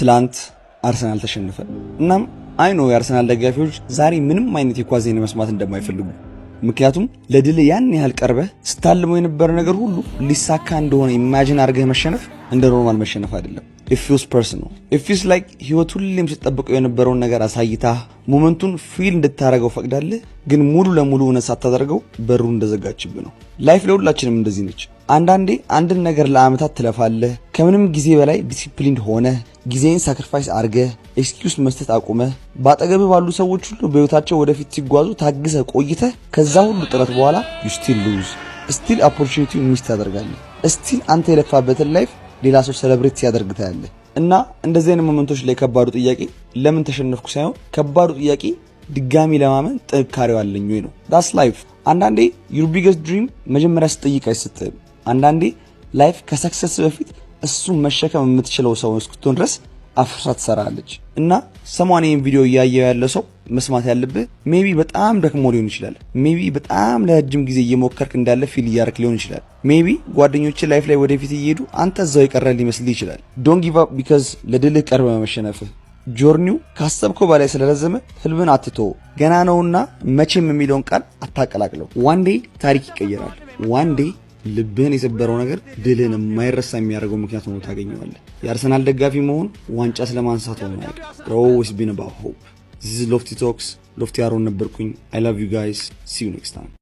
ትላንት አርሰናል ተሸነፈ። እናም I know የአርሰናል ደጋፊዎች ዛሬ ምንም አይነት የኳስ ዜና መስማት እንደማይፈልጉ፣ ምክንያቱም ለድል ያን ያህል ቀርበህ ስታልመው የነበረ ነገር ሁሉ ሊሳካ እንደሆነ imagine አድርገህ መሸነፍ እንደ normal መሸነፍ አይደለም። It feels personal. It feels like ህይወት ሁሌም ስትጠብቀው የነበረውን ነገር አሳይታ moment ኡን feel እንድታደርገው ፈቅዳልህ፣ ግን ሙሉ ለሙሉ እውነት ሳታደርገው በሩ እንደዘጋችብህ ነው። Life ለሁላችንም እንደዚህ ነች። አንዳንዴ አንድን ነገር ለአመታት ትለፋለህ። ከምንም ጊዜ በላይ disciplined ሆነህ፣ ጊዜህን sacrifice አርገህ፣ excuse መስጠት አቁመህ፣ በአጠገብህ ባሉ ሰዎች ሁሉ በህይወታቸው ወደፊት ሲጓዙ ታግሰህ ቆይተህ ከዛ ሁሉ ጥረት በኋላ you still lose፣ still opportunity miss ታደርጋለህ። Still አንተ የለፋህበትን life ሌላ ሰው celebrate ሲያደርግ ታያለህ። እና እንደዚህ አይነት moment ኦች ላይ ከባዱ ጥያቄ ለምን ተሸነፍኩ ሳይሆን ከባዱ ጥያቄ ድጋሚ ለማመን ጥንካሬው አለኝ ወይ ነው። That's life። አንዳንዴ your biggest dream መጀመሪያ ስትጠይቅ አይሰጥህም። አንዳንዴ life ከ success በፊት እሱን መሸከም የምትችለው ሰው እስክትሆን ድረስ አፍርሳ ትሰራለች። እና ሰሞኑን ይህን ቪዲዮ እያየው ያለ ሰው መስማት ያለብህ maybe በጣም ደክሞ ሊሆን ይችላል። Maybe በጣም ለረጅም ጊዜ እየሞከርክ እንዳለ feel እያረክ ሊሆን ይችላል። Maybe ጓደኞችህ life ላይ ወደፊት እየሄዱ አንተ እዛው የቀረህ ሊመስልህ ይችላል። Don't give up because ለድልህ ቀርበህ መሸነፍህ። Journey ው ካሰብከው በላይ ስለረዘመ ህልምን አትተው። ገና ነውና መቼም የሚለውን ቃል አታቀላቅለው። One day ታሪክ ይቀየራል። One day ልብህን የሰበረው ነገር ድልህን የማይረሳ የሚያደርገው ምክንያት ሆኖ ታገኘዋለህ። የአርሰናል ደጋፊ መሆን ዋንጫ ስለማንሳት ሆኖ አያውቅም። Always been about hope. This is Lofty Talks። ሎፍቲ አሮን ነበርኩኝ። I love you guys. See you next time.